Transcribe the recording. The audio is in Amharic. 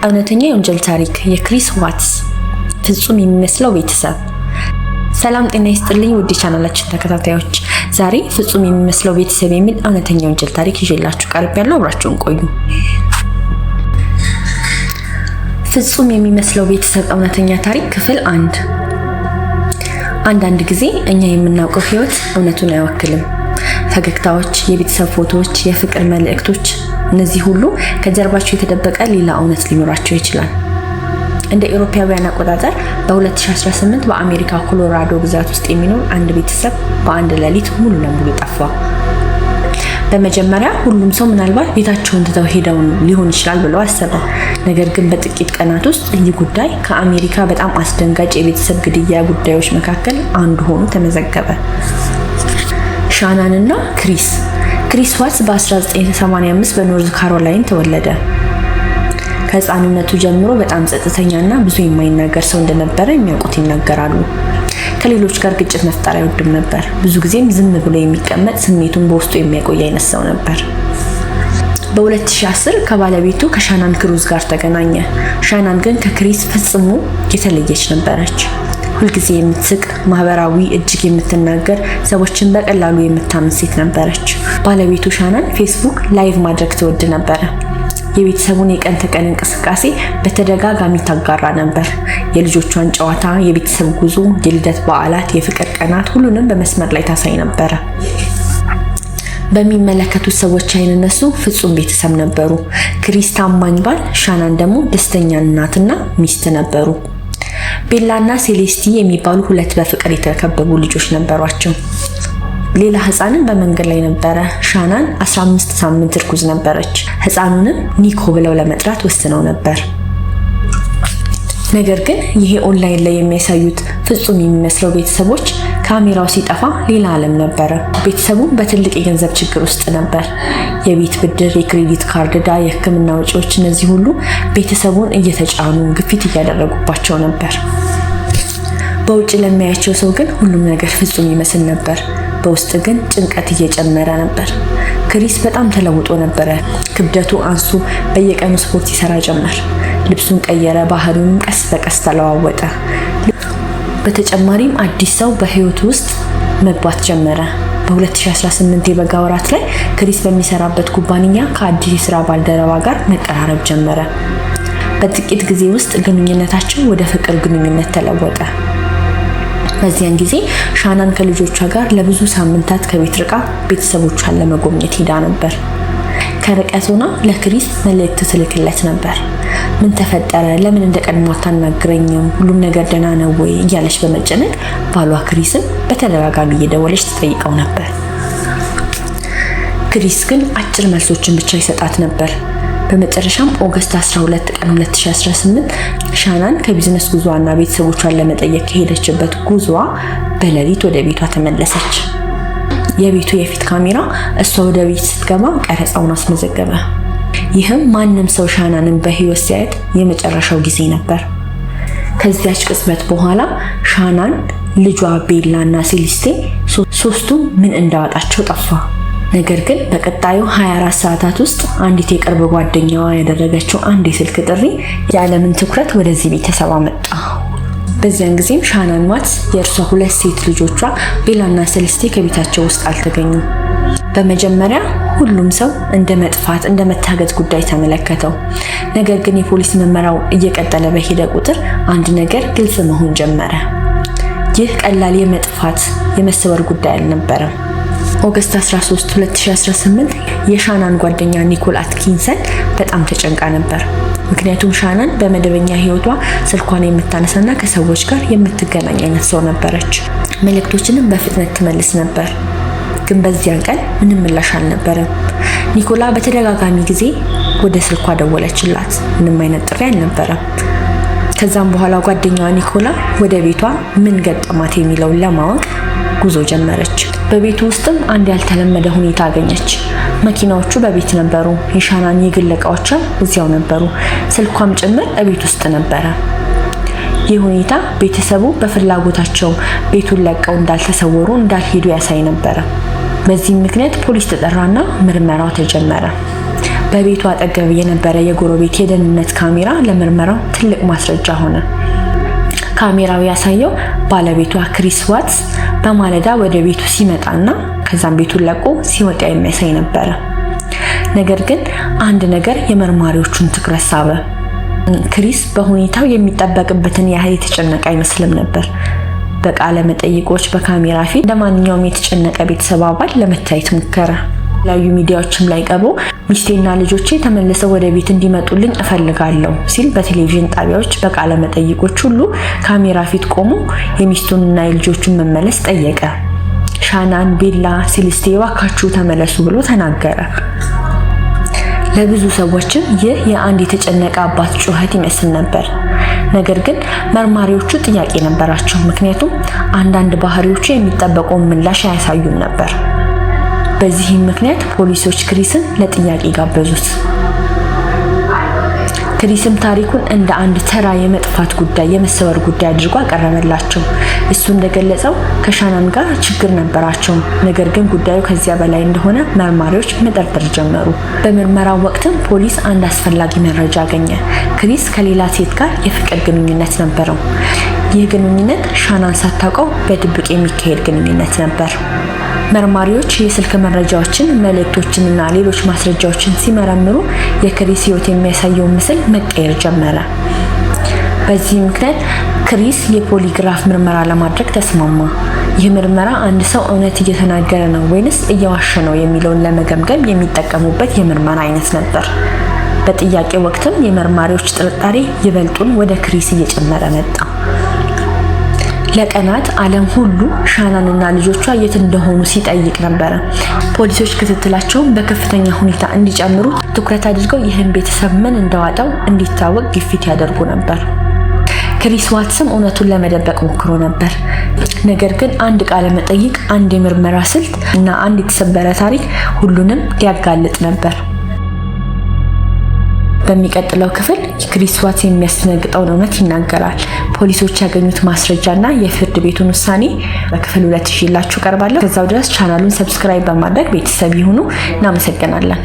እውነተኛ የወንጀል ታሪክ የክሪስ ዋትስ ፍጹም የሚመስለው ቤተሰብ። ሰላም ጤና ይስጥልኝ ውድ ቻናላችን ተከታታዮች፣ ዛሬ ፍጹም የሚመስለው ቤተሰብ የሚል እውነተኛ የወንጀል ታሪክ ይዤላችሁ ቀርቤያለሁ። አብራችሁን ቆዩ። ፍጹም የሚመስለው ቤተሰብ እውነተኛ ታሪክ ክፍል 1። አንዳንድ ጊዜ እኛ የምናውቀው ህይወት እውነቱን አይወክልም። ፈገግታዎች፣ የቤተሰብ ፎቶዎች፣ የፍቅር መልእክቶች፣ እነዚህ ሁሉ ከጀርባቸው የተደበቀ ሌላ እውነት ሊኖራቸው ይችላል። እንደ አውሮፓውያን አቆጣጠር በ2018 በአሜሪካ ኮሎራዶ ግዛት ውስጥ የሚኖር አንድ ቤተሰብ በአንድ ሌሊት ሙሉ ለሙሉ ጠፋ። በመጀመሪያ ሁሉም ሰው ምናልባት ቤታቸውን ትተው ሄደው ሊሆን ይችላል ብለው አሰበ። ነገር ግን በጥቂት ቀናት ውስጥ ይህ ጉዳይ ከአሜሪካ በጣም አስደንጋጭ የቤተሰብ ግድያ ጉዳዮች መካከል አንዱ ሆኖ ተመዘገበ። ሻናን እና ክሪስ። ክሪስ ዋትስ በ1985 በኖርዝ ካሮላይን ተወለደ። ከህፃንነቱ ጀምሮ በጣም ጸጥተኛና ብዙ የማይናገር ሰው እንደነበረ የሚያውቁት ይናገራሉ። ከሌሎች ጋር ግጭት መፍጠር አይወድም ነበር። ብዙ ጊዜም ዝም ብሎ የሚቀመጥ፣ ስሜቱን በውስጡ የሚያቆይ አይነት ሰው ነበር። በ2010 ከባለቤቱ ከሻናን ክሩዝ ጋር ተገናኘ። ሻናን ግን ከክሪስ ፈጽሞ የተለየች ነበረች። ሁልጊዜ የምትስቅ፣ ማህበራዊ፣ እጅግ የምትናገር፣ ሰዎችን በቀላሉ የምታምን ሴት ነበረች። ባለቤቱ ሻናን ፌስቡክ live ማድረግ ትወድ ነበረ። የቤተሰቡን የቀን ተቀን እንቅስቃሴ በተደጋጋሚ ታጋራ ነበር። የልጆቿን ጨዋታ፣ የቤተሰብ ጉዞ፣ የልደት በዓላት፣ የፍቅር ቀናት፣ ሁሉንም በመስመር ላይ ታሳይ ነበረ። በሚመለከቱት ሰዎች አይን እነሱ ፍጹም ቤተሰብ ነበሩ። ክሪስ ታማኝ ባል፣ ሻናን ደግሞ ደስተኛ እናትና ሚስት ነበሩ። ቤላና ሴሌስቲ የሚባሉ ሁለት በፍቅር የተከበቡ ልጆች ነበሯቸው። ሌላ ህፃንም በመንገድ ላይ ነበረ። ሻናን 15 ሳምንት እርጉዝ ነበረች። ህፃኑንም ኒኮ ብለው ለመጥራት ወስነው ነበር። ነገር ግን ይሄ ኦንላይን ላይ የሚያሳዩት ፍጹም የሚመስለው ቤተሰቦች ካሜራው ሲጠፋ ሌላ ዓለም ነበረ። ቤተሰቡ በትልቅ የገንዘብ ችግር ውስጥ ነበር። የቤት ብድር፣ የ credit card ዕዳ፣ የሕክምና ወጪዎች፣ እነዚህ ሁሉ ቤተሰቡን እየተጫኑ ግፊት እያደረጉባቸው ነበር። በውጭ ለሚያያቸው ሰው ግን ሁሉም ነገር ፍጹም ይመስል ነበር። በውስጥ ግን ጭንቀት እየጨመረ ነበር። ክሪስ በጣም ተለውጦ ነበረ። ክብደቱ አንሶ በየቀኑ ስፖርት ይሰራ ጀመር። ልብሱን ቀየረ፣ ባህሪውንም ቀስ በቀስ ተለዋወጠ። በተጨማሪም አዲስ ሰው በህይወቱ ውስጥ መግባት ጀመረ። በ2018 የበጋ ወራት ላይ ክሪስ በሚሰራበት ኩባንያ ከአዲስ የስራ ባልደረባ ጋር መቀራረብ ጀመረ። በጥቂት ጊዜ ውስጥ ግንኙነታቸው ወደ ፍቅር ግንኙነት ተለወጠ። በዚያን ጊዜ ሻናን ከልጆቿ ጋር ለብዙ ሳምንታት ከቤት ርቃ ቤተሰቦቿን ለመጎብኘት ሄዳ ነበር። ከርቀት ሆና ለክሪስ መልእክት ትልክለት ነበር። ምን ተፈጠረ? ለምን እንደ ቀድሞ አታናግረኝም? ሁሉም ነገር ደህና ነው ወይ? እያለች በመጨነቅ ባሏ ክሪስን በተደጋጋሚ እየደወለች ትጠይቀው ነበር። ክሪስ ግን አጭር መልሶችን ብቻ ይሰጣት ነበር። በመጨረሻም August 12 ቀን 2018 ሻናን ከቢዝነስ ጉዞዋና ቤተሰቦቿን ለመጠየቅ ከሄደችበት ጉዞዋ በሌሊት ወደ ቤቷ ተመለሰች። የቤቱ የፊት ካሜራ እሷ ወደ ቤት ስትገባ ቀረጻውን አስመዘገበ። ይህም ማንም ሰው ሻናንን በህይወት ሲያየት የመጨረሻው ጊዜ ነበር። ከዚያች ቅጽበት በኋላ ሻናን፣ ልጇ ቤላ እና ሴሊስቴ ሶስቱም ምን እንዳዋጣቸው ጠፋ። ነገር ግን በቀጣዩ 24 ሰዓታት ውስጥ አንዲት የቅርብ ጓደኛዋ ያደረገችው አንድ የስልክ ጥሪ የዓለምን ትኩረት ወደዚህ ቤተሰብ አመጣ። በዚያን ጊዜም ሻናን ዋትስ የእርሷ ሁለት ሴት ልጆቿ ቤላና ሴሌስቴ ከቤታቸው ውስጥ አልተገኙም። በመጀመሪያ ሁሉም ሰው እንደ መጥፋት፣ እንደ መታገት ጉዳይ ተመለከተው። ነገር ግን የፖሊስ ምርመራው እየቀጠለ በሄደ ቁጥር አንድ ነገር ግልጽ መሆን ጀመረ። ይህ ቀላል የመጥፋት የመሰወር ጉዳይ አልነበረም። August 13 2018 የሻናን ጓደኛ ኒኮል አትኪንሰን በጣም ተጨንቃ ነበር። ምክንያቱም ሻናን በመደበኛ ህይወቷ ስልኳን የምታነሳና ከሰዎች ጋር የምትገናኝ አይነት ሰው ነበረች። መልእክቶችንም በፍጥነት ትመልስ ነበር። ግን በዚያን ቀን ምንም ምላሽ አልነበረም። ኒኮላ በተደጋጋሚ ጊዜ ወደ ስልኳ ደወለችላት። ምንም አይነት ጥሪ አልነበረም። ከዛም በኋላ ጓደኛዋ ኒኮላ ወደ ቤቷ ምን ገጠማት የሚለውን ለማወቅ ጉዞ ጀመረች። በቤቱ ውስጥም አንድ ያልተለመደ ሁኔታ አገኘች። መኪናዎቹ በቤት ነበሩ። የሻናን የግል እቃዎችም እዚያው ነበሩ። ስልኳም ጭምር እቤት ውስጥ ነበረ። ይህ ሁኔታ ቤተሰቡ በፍላጎታቸው ቤቱን ለቀው እንዳልተሰወሩ፣ እንዳልሄዱ ያሳይ ነበረ። በዚህም ምክንያት ፖሊስ ተጠራና ምርመራው ተጀመረ። በቤቱ አጠገብ የነበረ የጎረቤት የደህንነት ካሜራ ለምርመራው ትልቅ ማስረጃ ሆነ። ካሜራው ያሳየው ባለቤቷ ክሪስ ዋትስ በማለዳ ወደ ቤቱ ሲመጣና ከዛም ቤቱን ለቆ ሲወጣ የሚያሳይ ነበረ። ነገር ግን አንድ ነገር የመርማሪዎቹን ትኩረት ሳበ። ክሪስ በሁኔታው የሚጠበቅበትን ያህል የተጨነቀ አይመስልም ነበር። በቃለ መጠይቆች በካሜራ ፊት እንደ ማንኛውም የተጨነቀ ቤተሰብ አባል ለመታየት ሞከረ። የተለያዩ ሚዲያዎችም ላይ ቀርቦ ሚስቴና ልጆቼ ተመልሰው ወደ ቤት እንዲመጡልኝ እፈልጋለሁ ሲል በቴሌቪዥን ጣቢያዎች በቃለ መጠይቆች ሁሉ ካሜራ ፊት ቆሞ የሚስቱንና የልጆቹን መመለስ ጠየቀ። ሻናን፣ ቤላ፣ ሴሌስቴ እባካችሁ ተመለሱ ብሎ ተናገረ። ለብዙ ሰዎችም ይህ የአንድ የተጨነቀ አባት ጩኸት ይመስል ነበር። ነገር ግን መርማሪዎቹ ጥያቄ ነበራቸው፣ ምክንያቱም አንዳንድ ባህሪዎቹ የሚጠበቀውን ምላሽ አያሳዩም ነበር። በዚህም ምክንያት ፖሊሶች ክሪስን ለጥያቄ ጋበዙት። ክሪስም ታሪኩን እንደ አንድ ተራ የመጥፋት ጉዳይ፣ የመሰወር ጉዳይ አድርጎ አቀረበላቸው። እሱ እንደገለጸው ከሻናን ጋር ችግር ነበራቸው። ነገር ግን ጉዳዩ ከዚያ በላይ እንደሆነ መርማሪዎች መጠርጠር ጀመሩ። በምርመራው ወቅትም ፖሊስ አንድ አስፈላጊ መረጃ አገኘ። ክሪስ ከሌላ ሴት ጋር የፍቅር ግንኙነት ነበረው። ይህ ግንኙነት ሻናን ሳታውቀው በድብቅ የሚካሄድ ግንኙነት ነበር። መርማሪዎች የስልክ መረጃዎችን፣ መልእክቶችንና ሌሎች ማስረጃዎችን ሲመረምሩ የክሪስ ሕይወት የሚያሳየው ምስል መቀየር ጀመረ። በዚህ ምክንያት ክሪስ የፖሊግራፍ ምርመራ ለማድረግ ተስማማ። ይህ ምርመራ አንድ ሰው እውነት እየተናገረ ነው ወይንስ እየዋሸ ነው የሚለውን ለመገምገም የሚጠቀሙበት የምርመራ አይነት ነበር። በጥያቄ ወቅትም የመርማሪዎች ጥርጣሬ ይበልጡን ወደ ክሪስ እየጨመረ መጣ። ለቀናት ዓለም ሁሉ ሻናንና ልጆቿ የት እንደሆኑ ሲጠይቅ ነበረ። ፖሊሶች ክትትላቸውን በከፍተኛ ሁኔታ እንዲጨምሩ ትኩረት አድርገው ይህን ቤተሰብ ምን እንደዋጠው እንዲታወቅ ግፊት ያደርጉ ነበር። ክሪስ ዋትስም እውነቱን ለመደበቅ ሞክሮ ነበር። ነገር ግን አንድ ቃለ መጠይቅ፣ አንድ የምርመራ ስልት እና አንድ የተሰበረ ታሪክ ሁሉንም ሊያጋልጥ ነበር። በሚቀጥለው ክፍል ክሪስ ዋትስ የሚያስደነግጠውን እውነት ይናገራል። ፖሊሶች ያገኙት ማስረጃና የፍርድ ቤቱን ውሳኔ በክፍል 2 ይዤላችሁ ቀርባለሁ። ከዛው ድረስ ቻናሉን subscribe በማድረግ ቤተሰብ ይሁኑ። እናመሰግናለን።